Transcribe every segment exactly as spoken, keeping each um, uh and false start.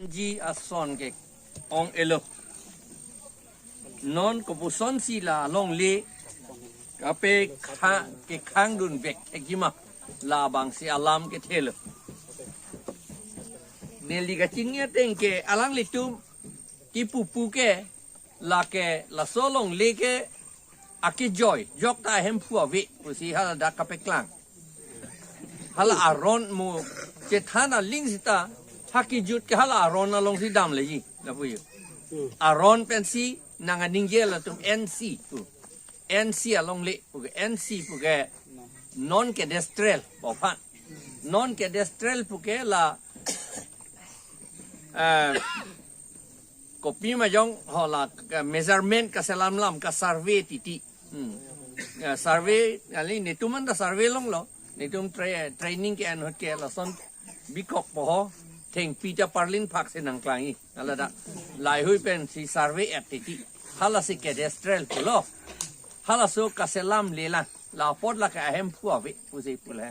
Ji ason ke ong-elo. Non kopusonsi la longle kape kha-, kekhangdun vek thekji ma, labangsi alam kethelo. Neli kachini ateng ke alanglitum kipupu ke lake laso longle ke akejoi, jok ta ahemphu ave pusi haladak kapeklang. Hala aron mo chethan aling sita, ha kejut ke hala aron alongsi damleji, lapu jo. Aron pensi nang aningje latum N C pu. N C alongle pu ke, N C pu ke non cadastral, bophan. Non cadastral pu ke la, eh, kopima jong hala, eh, measurement kaselam lam, ka survey titi. Hmm. Ya, survey, kali netum anta survey longlo, netum tra-, training ke-en ahut ke lason bikok poho, thengpi ta parlin phak si nangklangji, haladak. Laheihui pensi survey-et titi. Halasi cadastral pulo. Halaso kaselam lelang. La apot lake ahemphu ave pusi pulo.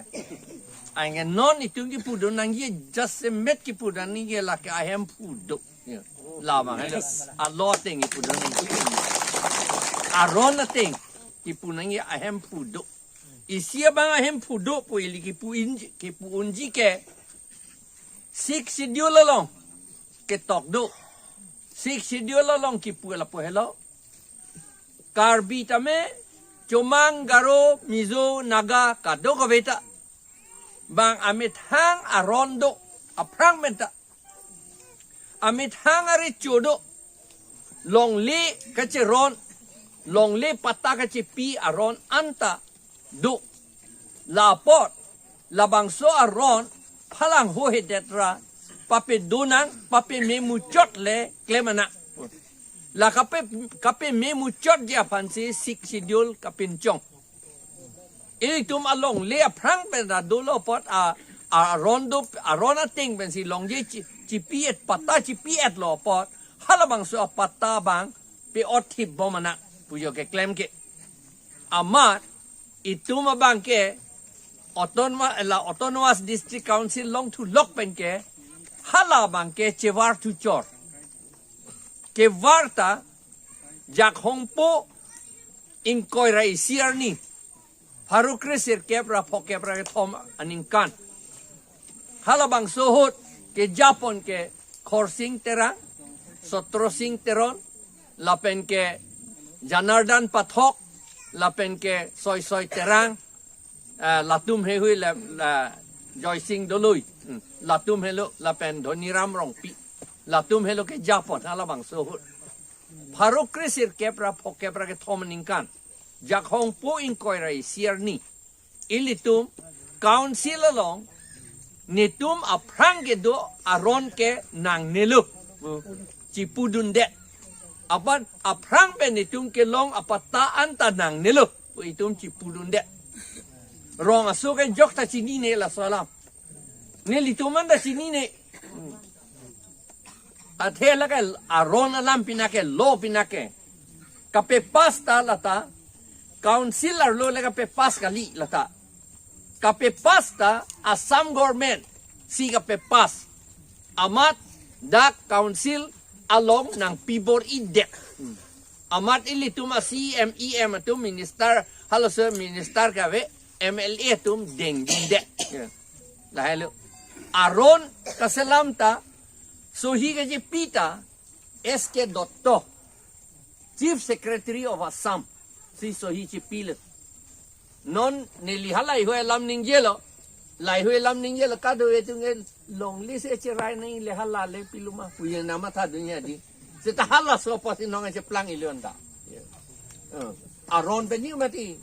Anke non itum kipudun nangji, jasemet kipudun nangji lake ahemphu do. Ya. Labang helo. Alo ateng kipudun nangji. Aron ateng kipu nangji ahemphu do. Isi abang ahemphu do pu ili kipu inji, kipu unji ke Sixth Schedule along ketok do. Sixth Schedule along kipu lapu helo. Karbi tame, Chomang, Garo, Mizo, Naga, kadokave ta bang amethang aron do, aphrang pen ta. Amethang arecho do. Longle kacheron, longle patta kachepi aron anta do. La apot labangso aron phalanghohedet ra papedo nang, papememuchot le klem nang. La kape, kapememuchotji aphansi Sixth Schedule kapinchong. Ilitum alongle aphrang pen ta dolo apot a, a aron do, aron ateng pensi longle chi, chipi-et, patta chipi-etlo apot, halabangso apatta abang pe-otthip bom nang pu jo keklem ke. Amat itum abang ke Autonomous, la Autonomous District Council longthulok pen ke, halabang ke chevar thuchor. Kevar ta Jakhong po ingkoi ra isi arni, pharo kre sirkep ra phokep ra kethom aningkan. Halabangso ahut kejapon ke Khorsing Terang, Sotrosing Teron, lapen ke Janardan Pathok, lapen ke Soisoi Terang, eh, latum heihui la, la Joysing Doloi, hmm, latum helo lapen Dhoniram Rongpi, latum helo kejapon halabangso ahut. Pharo kre sirkep ra phokep ra kethom aningkan, Jakhong po ingkoi ra isi arni, ilitum council along netum aphrang kedo aron ke nangnelo pu chipudundet. Apot aphrang pen netum kelong apatta anta nangnelo pu itum chipudundet. Rong aso ke jok ta chinine laso alam. Nelitum anta chinine. Athe lake aron alam pinake, law pinake, kapepass ta lata, council arlo le kapepass kali lata. Kapepass ta Assam government si kapepass. Amat dak council along nangpi bor-idet. Hmm. Amat ilitum a-C E M, E M atum, minister, halaso minister kave, M L A atum dengdundet. Ya. Lahelo. Aron kaselam ta sohi kachepi ta S K Dotto, Chief Secretary of Assam, si sohi chepilo. Non neli halaheihui alam ningjelo, laheihui alam ningjelo, kadokave atum ke longle si cherai nangle, hala le pilo ma pu je namathadunji adi. Seta halaso apotsi non cheplang ilion ta. Ya. Eh, aron pen ni mati.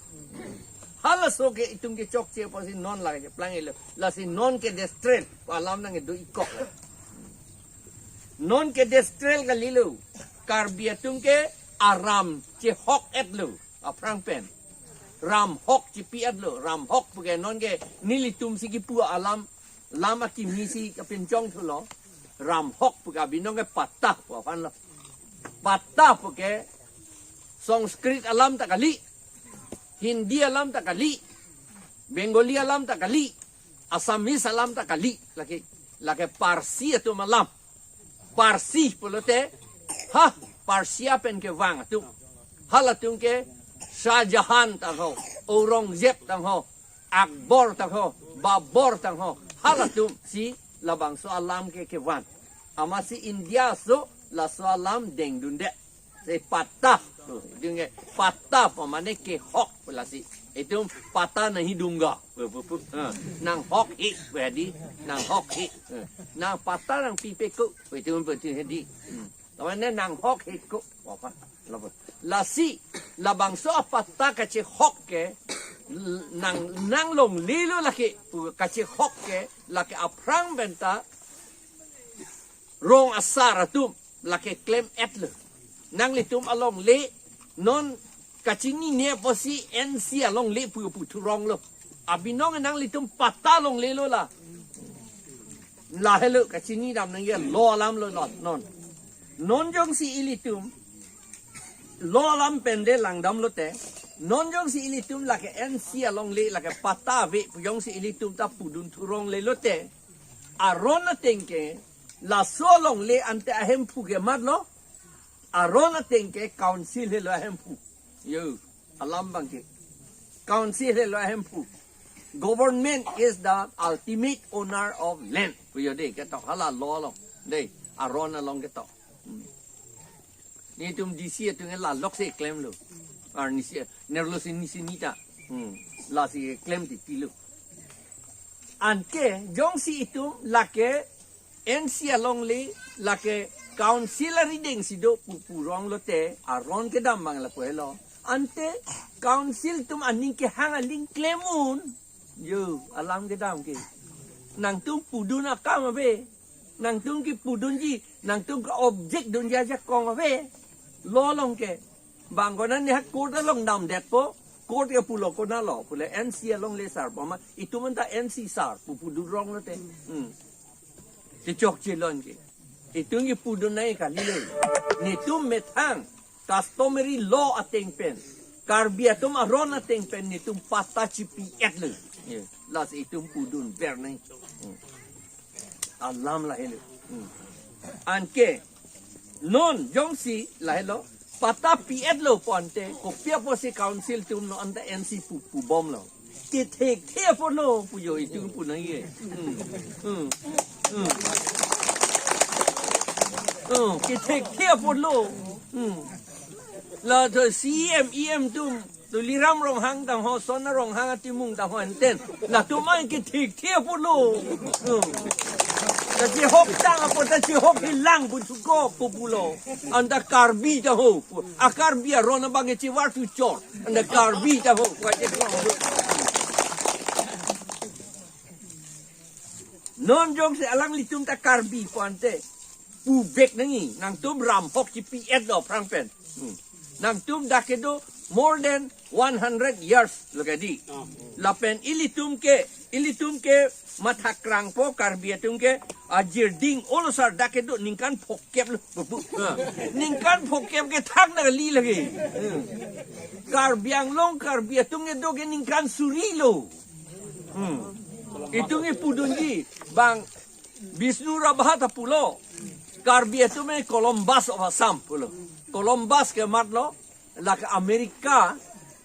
Halaso ke itum kechokche apotsi non la cheplang ilo. Lasi non cadastral pu alam nangkedo-ikkok. Non cadastral kalilo. Karbi atum ke aram chehok-etlo aphrang pen. Ram hok chipi-etlo, ram hok puke non ke nelitum si kipu alam, lam akimi si kapinchong thulo. Ram hok puke abinong ke patta pu aphanlo. Patta puke Sanskrit alam ta kali, Hindi alam ta kali, Bengali alam ta kali, Assamese alam ta kali, lake, lake Parsi atum alam. Parsi pulote, ha, Persia pen kevang atum. Halatum ke Shah Jahan tangho, Aurangzeb tangho, Akbar tangho, Babur tangho, halatum si labangso alam ke kevan. Amatsi India aso laso alam dengdunde. Si patta. Itum ke patta pu mane kehok pu lasi. Itum patta nahi dunga. Pu, pu, pu. Ha. Nanghok he pu hedi. Nanghok he. Ha. Nang patta nangpipe ko. Pu itum pu itum hedi. Hmm. Lawan ne nanghok he ko. Apa? Labo. Lasi labangso apatta kachehok ke l-, nang, nanglonglelo lake pu kachehok ke lake aphrang penta rong asar atum lake klem-etlo. Nanglitum alongle non kachinine apotsi N C alongle pu pu thuronglo. Abinong nanglitum patta longlelo la. Lahelo kachinidam nangji, lo alamlo lo non. Non jongsi ilitum lo alam pen de langdamlote, non jongsi ilitum lake N C alongle lake patta ave pu jongsi ilitum ta pudun thuronglelote, aron ateng ke laso alongle ante ahemphu ke matlo, aron ateng ke council helo ahemphu. Yo, alam abang ke. Council helo ahemphu. Government is the ultimate owner of land. Pu yo de, ketok hala lo lo. De, aron along ketok. Hmm. Netum D C atum ke la lok si klemlo. Ar nisi, nerlo si nisi nita. Hmm. Lasi klem titilo. Anke, jongsi itum lake N C alongle lake council arideng si do pu puronglote, aron kedam abang lapu helo. Ante council atum aning kehang aling klem un. Yo, alam kedam ke. Nangtum pudun akam ave. Nangtum kipudunji, nangtum ke-object dunji ajakong ave. Lo along ke. Bang konat ne ha court along damdetpo. Court ke pulo konatlo. Pule N C alongle sar pu ma. Itum anta N C sar pu pudun ronglote. Hmm. Chechokche lo anke. Itum kipudun nangji kalilo. Netum methang customary law ateng pen, Karbi atum aron ateng pen netum patta chipi-etlo. Ye, lasi itum pudun ver nangji. Hmm. Alam lahelo. Hmm. Anke non jongsi lahelo patta pi-etlo pu ante, kopi apotsi council atum non anta N C pu pubomlo. Kethekthe apotlo pu yo itum pu nangji. Hmm. Hmm. Hmm. Hmm. Kethekthe apotlo. Hmm. La to C M, E M atum, Tuliram Ronghang tangho, Sona Ronghang atimung tangho enten. Latum an kethekthe apotlo. Hmm. Ta chehok tang apot ta chehok hilang pu thuko pu pulo. Anta Karbi tangho. A Karbi aron abang ke chivar tu chor. Anta Karbi tangho. Kwa che kong. Non jongsi alanglitum ta Karbi pu ante, puvek nangji, nangtum ramhok chipi-etlo aphrang pen. Hmm. Nangtum dak kedo more than one hundred years lo ke di. Lapen ilitum ke, ilitum ke mathakrangpo, Karbi atum ke ajirding olo sar dak kedo ningkan phokep lo. Bu, bu. Ha. Ningkan phokep ke thak nangli lagi. Hmm. Karbi Anglong, Karbi atum kedo ke ningkan suri lo. Hmm. Itum kipudunji, bang Bishnu Rabha ta pulo, Karbi atum ke Columbus of Assam pulo. Columbus ke matlo, lake America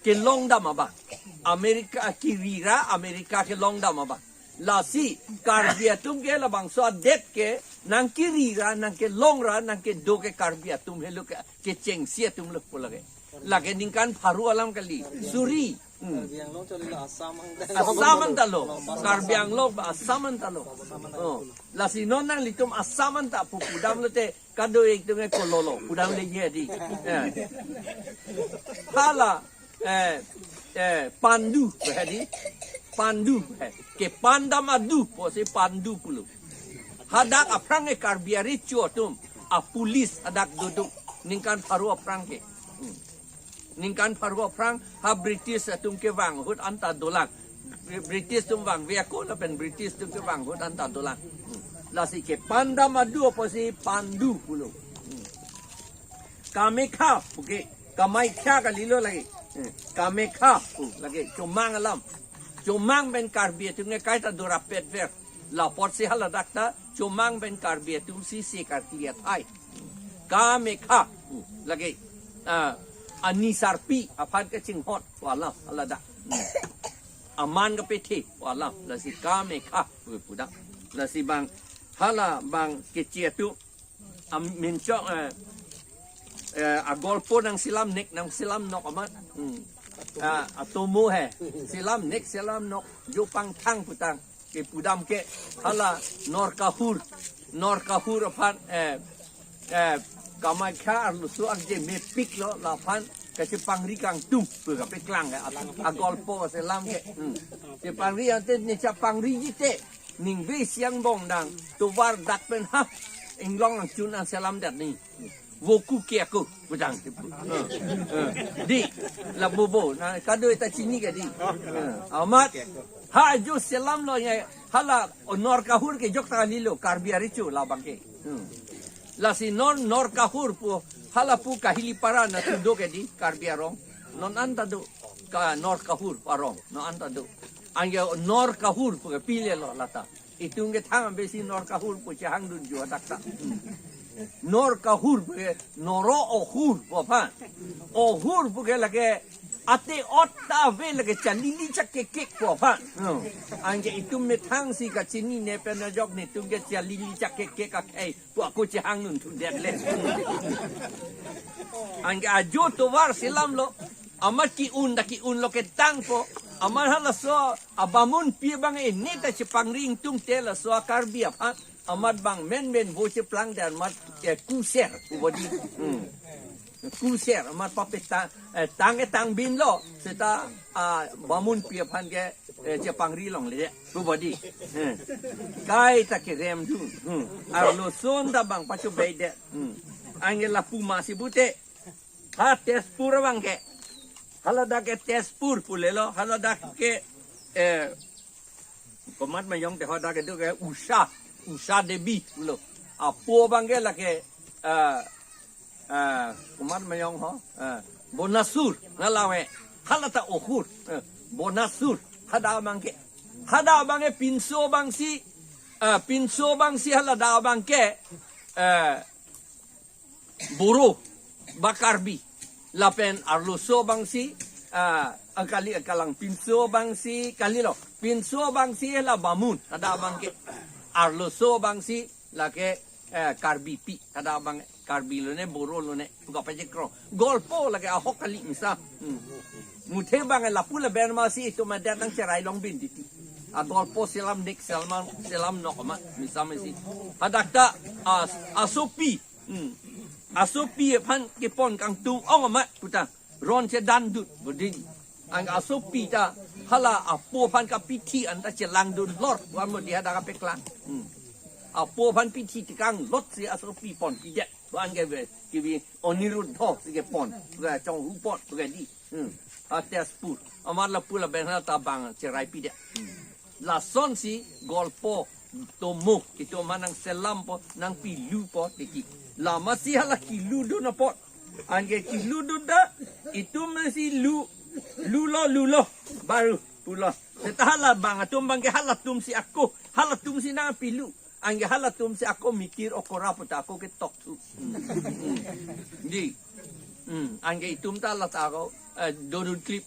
kelongdam abang. America kiri ra, America kelongdam abang. Lasi, Karbi atum ke labangso adet ke, nangkiri ra, nangkelong ra, nangkedo ke Karbi atum helo ke, kechengsi atum lo pulo ke. Lake ningkan pharo alam kali, suri. Hmm. Karbi Anglong choli lo Assam ang ta. Assam ang ta lo. Karbi Anglong ba Assam ang ta lo. Oh. Lasi non nanglitum Assam ang ta pu pudamlote kado-ik atum ke kololo. Pudamle ye di. Ya. Hala, eh, eh, pandu, he di. Pandu, he. Kepandam adu, pusi pandu pulo. Hadak aphrang ke Karbi arecho atum, a police hadak doduk. Ningkan pharo aphrang ke. Hmm. Ningkan pharo aphrang ha British atum kevang ahut anta dolang. Bri-, British atum vangve ako lapen British atum kevang ahut anta dolang. Hmm. Lasi kepandam adu apotsi pandu pulo. Hmm. Kamekha puke, Kamaikha kalilo lagi. Hmm. Kamekha pu lagi, chomang alam. Chomang pen Karbi atum ke kaita dorapet ver. Lapotsi haladak ta chomang pen Karbi atum si se karkli athai. Kamekha. Lake, ah, anisarpi aphan kachinghon pu alam haladak. Aman kapethe pu alam. Lasi Kamekha pu pudam. Lasi bang hala bang Keche atum, am, minchok, eh, eh, agolpo nangselam nek nangselam nok amat. Hmm. Ah, atomo he. Selam nek selam nok jo pangthang putang. Kepudam ke hala Norkahur. Norkahur aphan, eh, eh, Kamakhya arloso arje mepiklo, laphan kachepangri kangtung pu kapeklang ke. Agolpo selam ke. Hmm. Chepangri ante ne chepangri jite. Ningve si angbong dang tovar dak pen ha inglong angchun nangselam det ni. Voku ke aku pudam. Eh, eh. Di, la bobo, na kado ta chini ke di. Eh, amat ha jo selamlo ya, hala Norkahur kejok ta lilo, Karbi arecho labang ke. Hmm. Lasi non Norkahur pu, hala pu Kahilipara nangtudok ke di, Karbi arong. Non anta do ka Norkahur pu arong, non anta do. Anke Norkahur pu ke pilelo lata. Itum ke thang besi Norkahur pu chehangdun jo hadak ta. Hmm. Norkahur pu ke noro ohur pu aphan. Ohur pu ke lake ate-ot ta ave lake chalili chakekek pu aphan. Hmm. Anke itum methang si kachini ne pen ajok netum ke chalili chakekek akhei pu ako chehangdun thudet le. Anke ajo tovar selamlo. Amat ke-un ta ke-unlo ketangpo. Amat halaso abamunpi abang e ne ta chepangri ingtungte laso a-Karbi aphan. Amat bang menmen vo cheplang dan amat, eh, kuser pu bodi. Hmm. Kuser amat papet tang, eh, tang e tang binlo. Seta, ah, bamunpi aphan ke, eh, chepangri longle pu bodi. Hmm. Kaita kerem tu. Hmm. Arloso ta bang pachobei det. Hmm. Anke lapu masi pute. Ha Tezpur abang ke. Haladak ke Tezpur pulelo. Haladak ke, eh, komat mayong te hadak kedo ke Usha. Usha Devi pulo. Apo abang ke lake, eh, eh, komat mayong ho. Eh, Bonasur. Nalawe. Hala ta ohur. Eh, Bonasur. Hadak abang ke. Hadak abang ke pinso abangsi. Eh, pinso abangsi haladak abang ke. Eh, Boro ba Karbi. Lapen arloso abangsi, ah, akali akalang pinso abangsi kalilo. Pinso abangsi la bamun, hadak abang ke. Arloso abangsi lake, eh, Karbipi, hadak abang Karbi lone, Boro lone, buka pajek krong. Golpo lake ahok kali misa. Hmm. Muthe abang lapu laben masi itum adet nangcherai longbin titi. Agolpo selam nek selam, selam nok amat misa mesi. Hadak ta, ah, asopi. Hmm. Asopi aphan kepon kangtung ong amat putang. Ron chedandut bodin. Anke asopi ta hala apo aphan kapithi anta chelangdun lor. Wan mo di hadak kapeklang. Hmm. Apo aphan pithi tekang lot si asopi pon pidet. Wan ke ve, kevi Aniruddha si kepon. Ga chonghu pon, ga di. Hmm. A Tezpur. Amat lapu laben hala ta bang cherai pidet. Hmm. Lasonsi golpo tomo itum aphan nangselampo, nangpilupo tiki. Lamasi hala kiludun apot. Anke kiludun ta itum si lu, lulo, lulo. Baru pulo. Seta hala bang atum abang ke halatumsi ako, halatumsi nangpilu. Anke halatumsi ako Mikir Okora puta ako ketok thu. Hmm. Hmm. Di. Hmm. Anke itum ta lata ako, eh, Donut Clip.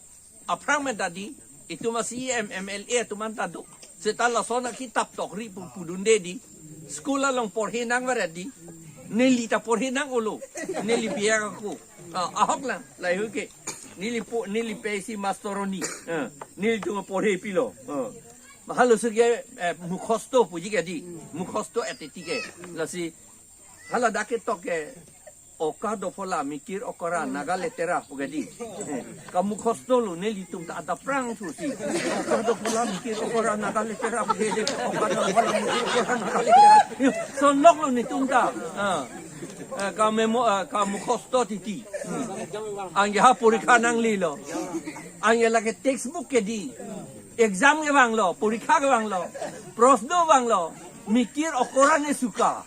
Aphrang me dadi, itum a-C E M, M L A atum anta do. Seta lason akitap tokri pu pudunde di. School along porhe nangveret di. Neli ta porhe nang-olo. Neli biak ako. Ah, ahok lang, lahei ke. Neli po, neli pe si mastoroni. Ah, nelitum porhe pilo. Ah. Halaso ke, eh, mukhosto puji ke di. Mukhosto eteti ke. Lasi haladak ketok ke. Oka dophola Mikir Okora Naga letera pu ke di. Eh, kamukhosto lo nelitum ta adapprang thusi. Oka dophola Mikir Okora Naga letera pu ke di. Oka dophola Mikir Okora Naga letera. Yo, sonlok lo netum ta. Ah. Eh, kamemo, eh, kamukhosto titi. Hmm. Anke ha porikha nanglelo. Anke lake textbook ke di. Exam kevanglo, porikha kevanglo, prosno vanglo, Mikir Okora ne suka.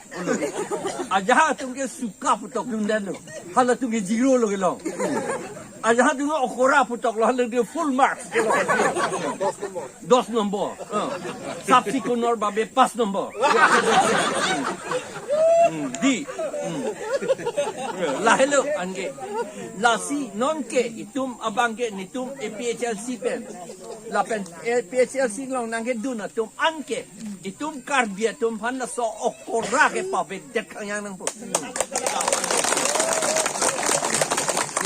Ajahak atum ke suka putok dundetlo. Halatum ke zero lo kelong. Ajahak dungo okora putok lo, halo dia full marks. Dos nombor. Dos nombor. Eh. Sab sequence-or babe pas nombor. Hmm, di. Hmm. Lahelo anke. Lasi nonke itum abangke netum A P H L C pen. Lapen A P H L C along nangkedun atum anke. Itum Karbi atum aphan laso okora ke pavedet khangjang nangpo.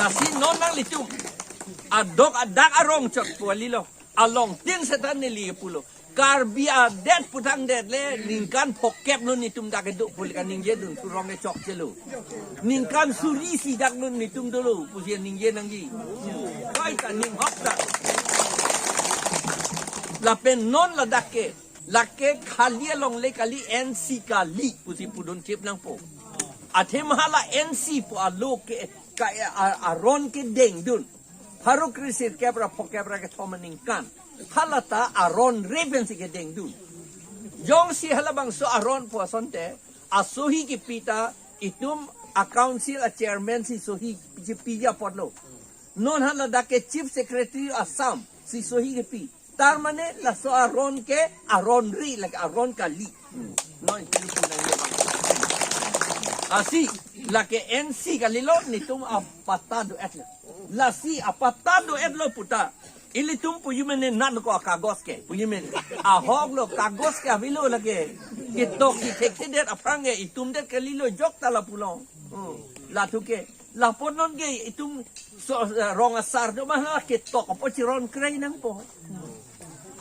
Lasi non nanglitum adok adak arong chot pu kalilo. Along tin setan neli pulo. Karbi adet putangdet le ningkan phokep non itum dak kedo pu le kaningje dun, surong kechokche lo. Ningkan suri isi dak non itum dolo pusi ningje nangji. Kaita ning hok dak. Lapen non ladak ke, lake khali alongle kali, N C kali pusi pudun thip nangpo. Athema hala N C pu alo ke ka a, aron kedengdun. Pharo kre sirkep ra phokep ra kethom aningkan. Halata aron re pensi kedengdun. Jongsi halabangso aron pu asonte, asohi kepi ta itum a-council a-chairman si sohi chepiji apotlo. Non haladak ke Chief Secretary Assam si sohi kepi. Tar mane laso aron ke aron re, lake aron kali. Hmm. Non itum pinang ye bang. Lasi, lake N C kalilo, netum apatta do-et lo. Lasi apatta do-et lo puta. Ilitum pu-i mene nat ko akagos ke, pu-i mene. Ahok lo kagos ke avelo lake. Ketok si thekthedet aphrang ke itum det kalilo, jok ta la pulo. Hmm. Lathu ke. Lapu non ke itum so, eh, rong asar do ma la ketok apot chiron krei nangpo.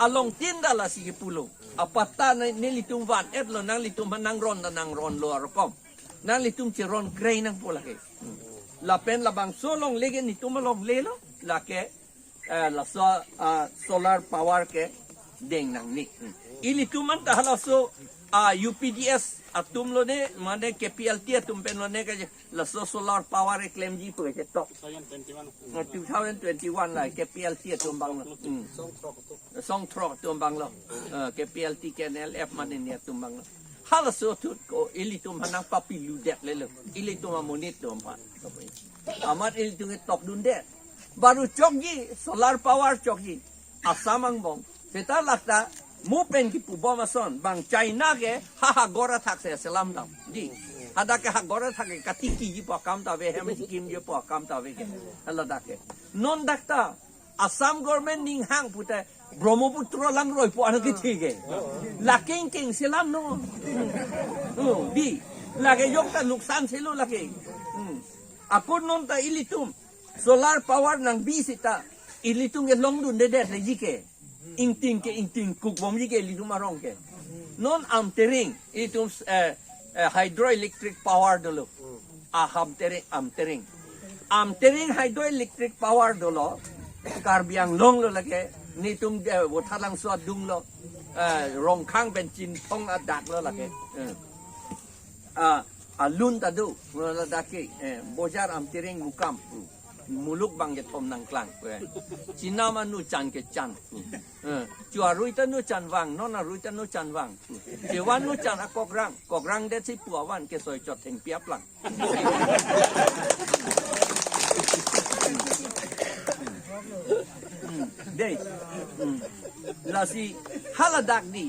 Along tin da lasi kepulo. Apatta ne, nelitum van-et lo, nanglitum aphan nangron ta nangron lo arokom. Nanglitum chiron krei nangpo lake. Lapen labangso alongle ke netum alongle lo, lake, eh, laso, ah, solar power kedeng nangne. Ilitum anta halaso, ah, U P D S atum lo ne, mane K P L T atum pen lo ne ke laso solar power keklemji pu ketok. Two thousand twenty-one. Ah, two thousand twenty-one la K P L T atum abang lo. Hmm. Songthrok atum abang lo. Eh, K P L T, K N L F mane ni atum abang lo. Halaso ahut ko ilitum aphan nangpapiludet lelo. Ilitum amonit atum aphan. Amat ilitum ketokdundet. Baru chokji, solar power chokji. Assam angbong. Seta lakta, mo pen kipubom ason, bang China ke ha hagor athak si selam dam. Di. Hadak ke hagor athak ke katikiji pu akam ta ave, hem sikimji pu akam ta ave ke. Haladak ke. Non dak ta, Assam government ning hang pute, Brahmaputra langroi pu ano kethe ke. Lake ingkeng selam non. Hmm, di. Lake jok ta nuksan selo lake. Hmm. Ako non ta ilitum solar power nangbi seta ilitum ke longdundedet leji ke. Ingting ke ingting kukbomji ke ilitum arong ke. Non Amtereng, ilitum, eh, eh, hydroelectric power dolo. Ah, Amtereng, Amtereng. Amtereng hydroelectric power dolo. Karbi Anglong lo lake. Netum, eh, Vothatlangso adung lo. Eh, Rongkhang pen Chinthong adak lo lake. Eh. Ah, alun ta do, ladak ke, eh, Bojar Amtereng Mukam. Muluk bang kethom nangklang. Eh. Chinam anu chan ke chan. Eh, chu arui ta nu chan vang, non arui ta nu chan vang. Chevan nu chan akokrang, kokrangdet si pu avan ke soi chot thengpi aplang. Hmm, dei. Hmm. Lasi haladak di.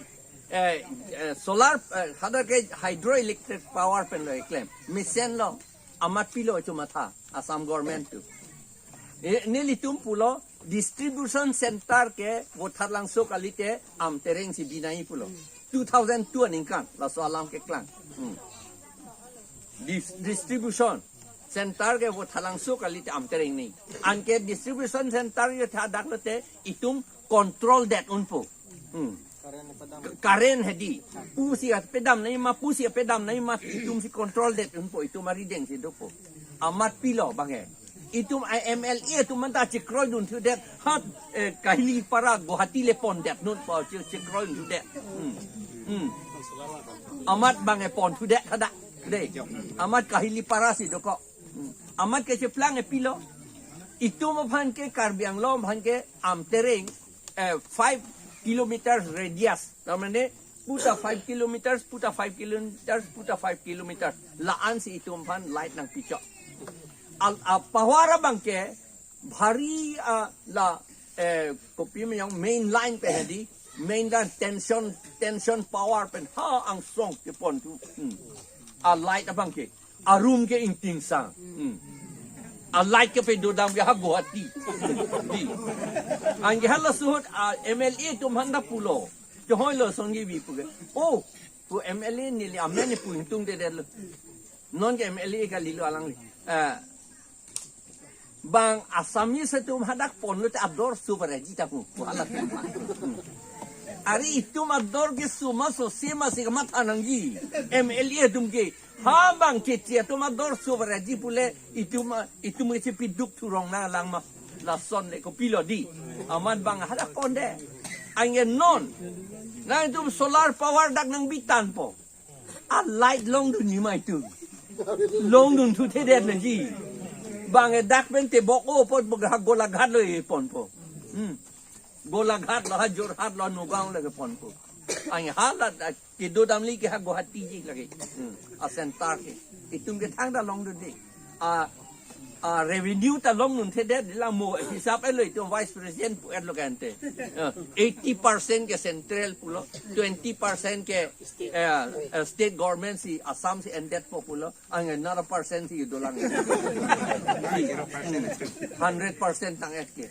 Eh, eh, solar, eh, hadak ke hydroelectric power pen lo keklem. Mesen lo, amat pilo chu matha, Assam government atum. Eh, nelitum pulo, distribution center ke Vothatlangso kalite Amtereng si binai pulo. Two thousand two aningkan, laso alam keklang. Hmm. Dis-, distribution center ke Vothatlangso kalite Amtereng ni. Anke distribution center yo tha dak lote itum controldet unpo. Hmm. Current hedi. Pusi apedam nangji ma, pusi apedam nangji ma, itum si controldet unpo, itum arideng si dopo. Amat pilo bang e. Itum I M L A atum anta chekroidun thudet, hat, eh, Kahilipara Guwahati le pondet non po che-, chekroidun thudet. Hmm. Hmm. Amat bang e pon thudet hadak. Dei. Amat Kahilipara si dokok. Hmm. Amat kecheplang e pilo. Itum aphan ke Karbi Anglong aphan ke Amtereng, eh, five kilometers radius. Tar mane, puta five kilometers, puta five kilometers, puta five kilometers. La-an si itum aphan light nangpichok. Al, a, power abang ke, bhari, ah, la, eh, kopi ma yang main line pen hedi, main line tension, tension power pen ha angsong kepon thu. Hmm. A light abang ke, a room ke ingting sang. Hmm. A light ke pedodam ke ha Guwahati. Di. Anke halaso ahut, ah, M L A atum aphan ta pulo. Chohoi lo songji bi pu ke. Oh, pu M L A neli amen pu ingtungdedetlo. Non ke M L A kalilo alangli. Eh, bang Assamese atum hadak ponlote ador subar ji ta pu. Hala tum. Are itum ador ke suma so sema si kamatha nangji. M L A atum ke. Ha bang keti atum ador subar ji pule itum, itum kechepiduk thurong nanglang ma. Lason le kopilo di. Amat bang hadak ponde. Anke non. Nangtum solar power dak nangbitanpo. A light longdunji ma itum. Longdun thuthedet le ji. Bang e dak pen tebok o pot bok ha Golaghat lo eponpo. Hmm. Golaghat lo, ha Jorhat lo, Nagaon lo keponpo. Anke hala dak kedodamli ke ha Guwahati ji lake. Hmm. A center ke. Itum ke thangta longdunde. A, a revenue ta longdunthedet la mo hisap etlo itum vice president pu-etlo kante. Eh, eighty percent ke central pulo, twenty percent ke, eh, eh, state government si Assam si endetpo pulo, anke another percent si dolang. Hundred percent tang-et ke.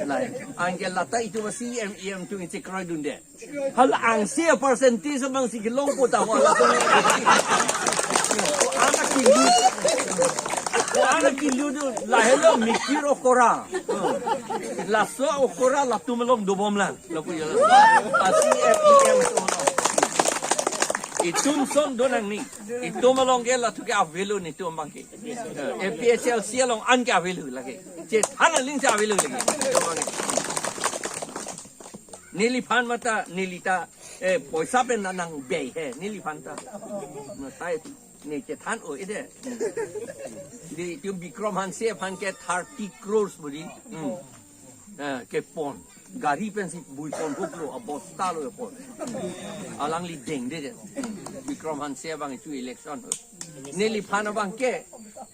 Lai, anke lata itum C M E M atum ingchekroidunde. Hala angse percentage abang si kelongpo ta ho la. Ko-an akilu. Ko-an akilu do lahelo mikir okora. Laso okora latum along dobomlang. Lapu ya laso. A C F E M atum along. Itum son donangni. Itum along ke lathu ke avelo netum abang ke. A P H L C along an ke avelo lake. Chethan aling si avelo lake. Itum abang ke. Neliphan mata, neli ta, eh, poisa pen na nang bei he, neliphan ta. Na tai, ne chethan o ide. Di, tu Bikram Hanse aphan ke thirty crores budi. Hmm. Eh, kepon. Gari pensi buiponpuklo, abosta lo kepon. Alangli dengde de. Hmm. Bikram Hanse abang itum election. Neliphan abang ke,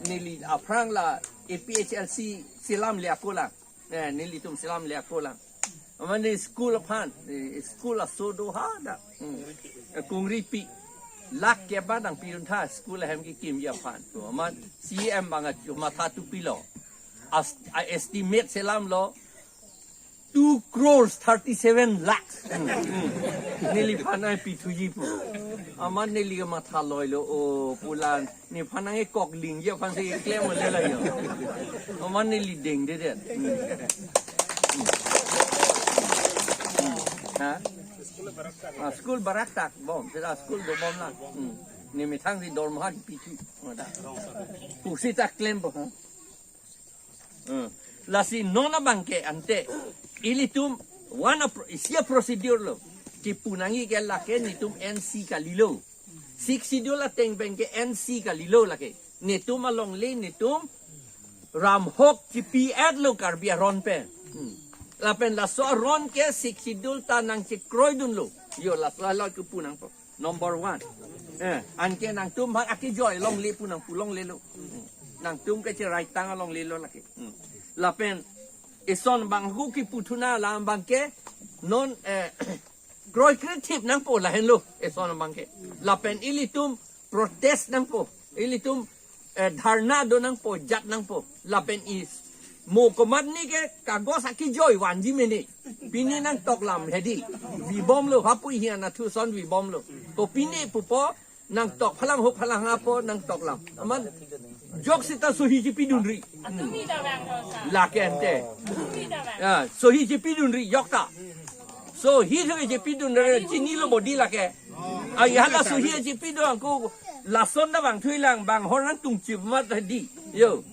neli aphrang la A P H L C selam le ako la. Eh, nelitum selam le ako lang. Amat ne school aphan, eh, school aso do ha da. Hmm. Eh, kungri pi. Lakh kep ba nangpiduntha school ahem kekimji aphan. To, amat C M abang achu matha tu pilo. As, a estimate selamlo two crores thirty-seven lakhs. Hmm, hmm. Neliphan ai pithuji pu. Amat neli ke matha loilo, o pulan. Nephan nangkoklinji aphan si keklem ole la yo. Amat neli dengde det. Hmm. Hmm. Ha? Ah, school baraktak bom, seta school dobom lang. Hmm. Ne methang si dormaha kepithu. Pusi ta klempo, ha? Hmm. Lasi non abang ke ante ilitum one of isi a procedure lo. Kipu nangji ke lake netum N C kalilo. Sixth Schedule ateng pen ke N C kalilo lake. Netum alongle netum ramhok chipi-etlo Karbi aron pen. Hmm. Lapen laso aron ke Sixth Schedule ta nangchekroidunlo. Yo laso hala kipu nangpo. Number one. Eh, anke nangtum bang akejoi longle pu nangpu longlelo. Hmm. Nangtum ke cheraitang longlelo lake. Hmm. Lapen ison bang hu kiputhuna alam abang ke non, eh, kroikre thip nangpo lahenlo eson abang ke. Lapen ilitum protest nangpo. Ilitum, eh, dharna do nangpo, jat nangpo. Lapen is mo komatne ke kagos akejoi vanji mene. Pini nangtoklam hedi. Vibomlo, hapu hian athu son vibomlo. Ko pini pupo nangtok phalang ho phalang hapo nangtoklam. Amat jok seta sohi chepidunri. Lake ante. Ya, sohi chepidunri jokta. Sohi thu chepidunri chinilo bodi lake. Ai hala sohi chepidun ako lason ta vangthuilang bang hor nangtungchip mat hedi. Yo.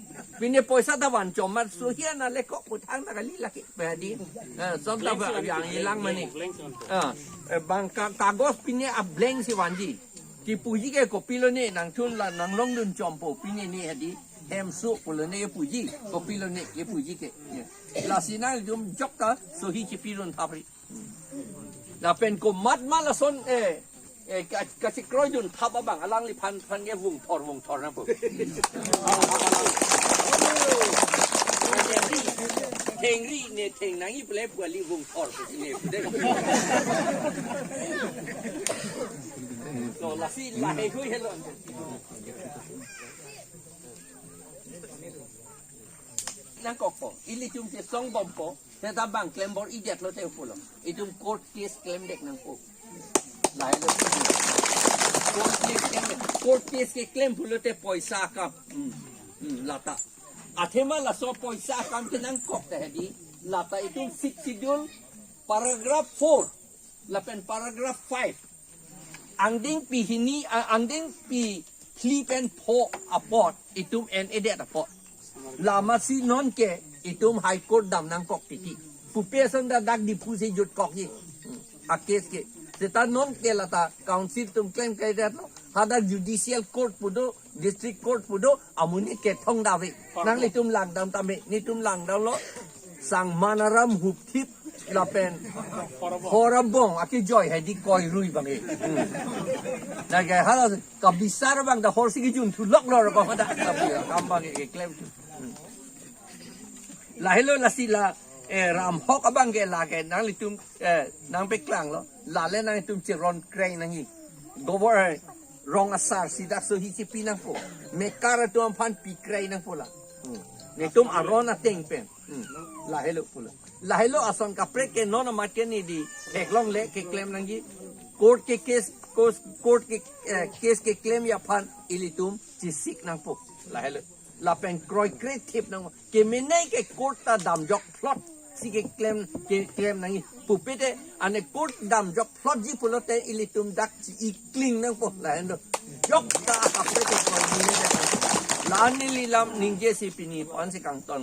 Pini poisa ta vanchom mat sohi ana leko puthang ta kali lake. Hedi. Eh, son ta ba yang ilang mani. Ah, eh, bang ka-, kagos pini a blank si vanji. Kipuji ke kopilo ne nangthun la nanglongdun chompo pini ne hedi hemso pulo ne kipuji kopilo ne kipuji ke. Ya. Lasi nangtum jokta sohi chepidun thapri. Lapen komat ma lason, eh, eh, ka-, kachekroidun thap abang alangliphan phan ke vungthor vungthor nangpo. Thengri ne theng nangji pule puali vung thor pusi ne pude. So lasi lahei hui helon. Nangkokpo, ilitum chesong bompo, seta bang klem bor-idetlo te pulo. Itum court case klemdet nangpo. Lahelo. Court case klem, court case keklem pulote poisa akam. Hmm. Hmm, lata. Athema laso poisa akam ke nangkok ta hedi. Lata itum Sixth Schedule paragraph four lapen paragraph five. Angdengpi hini, a-, angdengpi phli pen pho apot itum en-edet apot. Lasi non ke itum High Court dam nangkok titi. Pupe ason ta dak Diphu si jutkokji. Hmm. A case ke. Seta non ke lata council atum klem kledetlo. Hadak judicial court pu do, district court pu do, amonit kethong dave. Nanglitum langdam tame, netum langdamlo. Sang Manaram Hupthip lapen Horabong akejoi hedi koirui bang e. Hmm. Lake hala kabisar bang ta hor si kejun thulok lo ko pada. Tapi kam bang e keklem. Hmm. Lahelo lasi la, eh, Ramhok abang ke lake nanglitum, eh, nangpeklanglo. Lale nanglitum cheron krei nangji. Governor, eh, rong asar si dak sohi chepi nangpo. Mekar atum aphan pi krei nangpo la. Hmm. Netum aron ateng pen. Hmm. Lahelo pulo. Lahelo ason kaprek ke non amat ke ne di theklongle keklem nangji. Court ke case, court, court ke, eh, case keklemji aphan ilitum chesik nangpo. Lahelo. Lapen kroikre thip nang. Kemenei ke court ta damjok phlot si keklem, keklem nangji. Pupe te ane court damjok phlotji pulote ilitum dak chi-ikling nangpo. Lahelo. Jok ta kaprek ke kroikre. La neli lam ningje si pini pu-an si kangton.